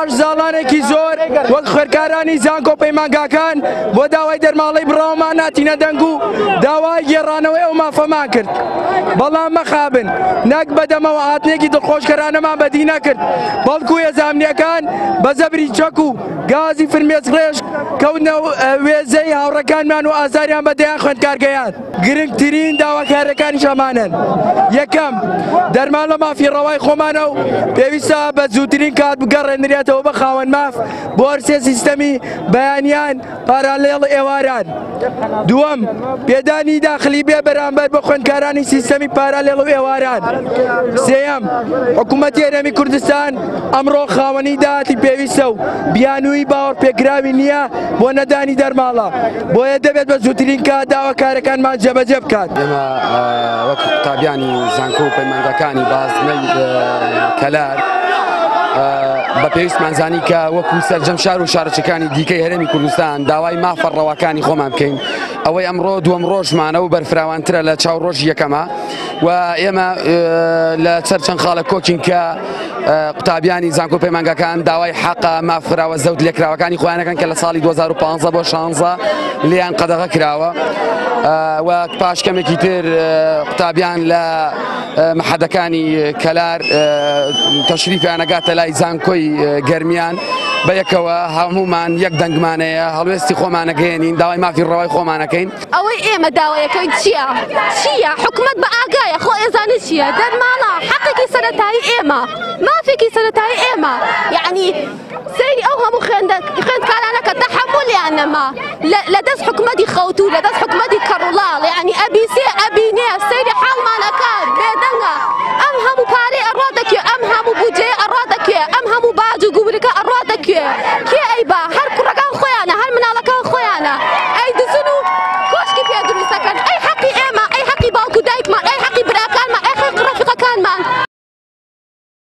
پاش ساڵانێکی زۆر وەک خوێندکارانی زانکۆ پەیمانگاکان بۆ داوای دەرماڵەی بڕاومان ناتینە دەنگ و داوای گێڕانەوەی ئەو مافەمان کرد، بەڵام مەخابن نەک بەدەمەوە هاتنێکی دڵخۆشکەرانەمان بەدی نەکرد، بەڵکو هێزە ئەمنیەکان بە زەبری چەک و گازی فرمێسکڕێژ کەوتنە وێزەی هاوڕێکانمان و ئازاریان بە دەیان خوێندکار گەیاند. گرنگترین داواکاریەکانیش ئەمانەن: یەکەم، دەرمان لە مافی ڕەوای خۆمانە و پێویستە بە زووترین کات بگەڕێنرێتەوە بە خاوەن ماف بۆ هەرسێ سیستەمی بەیانیان، پارالێڵ، ئێواران. دووەم، پێدانی داخلی بێ بەرامبەر بۆ خوێندکارانی سیستەمی پارالێڵ و ئێواران. سێیەم، حکوومەتی هەرێمی کوردستان ئەمڕۆ خاوەنی داهاتی پێویستە و بیانووی باوەڕپێکراوی نییە بۆ نەدانی دەرماڵە، بۆیە دەبێت بە زووترین کات داواکارەکانمان جێبەجێ بکات. ئێمە وەک قوتابیانی زانکۆ و پەیمانگاکانی بازنەی کەلار بە پێویستمان زانی کە وەکو سەرجەم شار و شارۆچکەکانی دیکەی هەرێمی کوردستان داوای مافە ڕەواکانی خۆمان بکەین. ئەوەی ئەمڕۆ دووەم ڕۆژمانە و بەرفراوانترە لە چاو ڕۆژی یەکەمە و ئێمە لە سەر چەند خاڵە کۆکین کە قوتابیانی زانکۆ پەیمانگاکان داوای حەقە مافخراوە زەوت لێکراوەکانی خۆیانەکەن کە لە ساڵی 2015 بۆ 16 لێیان قەدەغە کراوە و پاش کەمێکی تر قوتابیان لە محەدەکانی کەلار تەشریفیانەگاتە لای زانکۆی گەرمیان. بە یەکەوە هەمومان یەک دەنگمانەیە، هەڵوێستی خۆمانەگەیەنین، داوای مافی ڕەوای خۆمانەکەین. ئەوەی ئێمە داوایەکەین چییە؟ چییە؟ حکومەت بە ئاگایە، خۆ ئێزانێ چییە؟ دەرماڵە حەقێکی سەرەتایی ئێمە، مافێکی سەرەتایی ئێمە. یعنی سەیری ئەو هەموو خوێندکارانە کە تەحەمولیان نەما لە دەست حکومەتی خەوتوو، لە دەست حکومەتی کەڕوڵاڵ، یعنی ئەبیسێ ئەبینێ، سەیری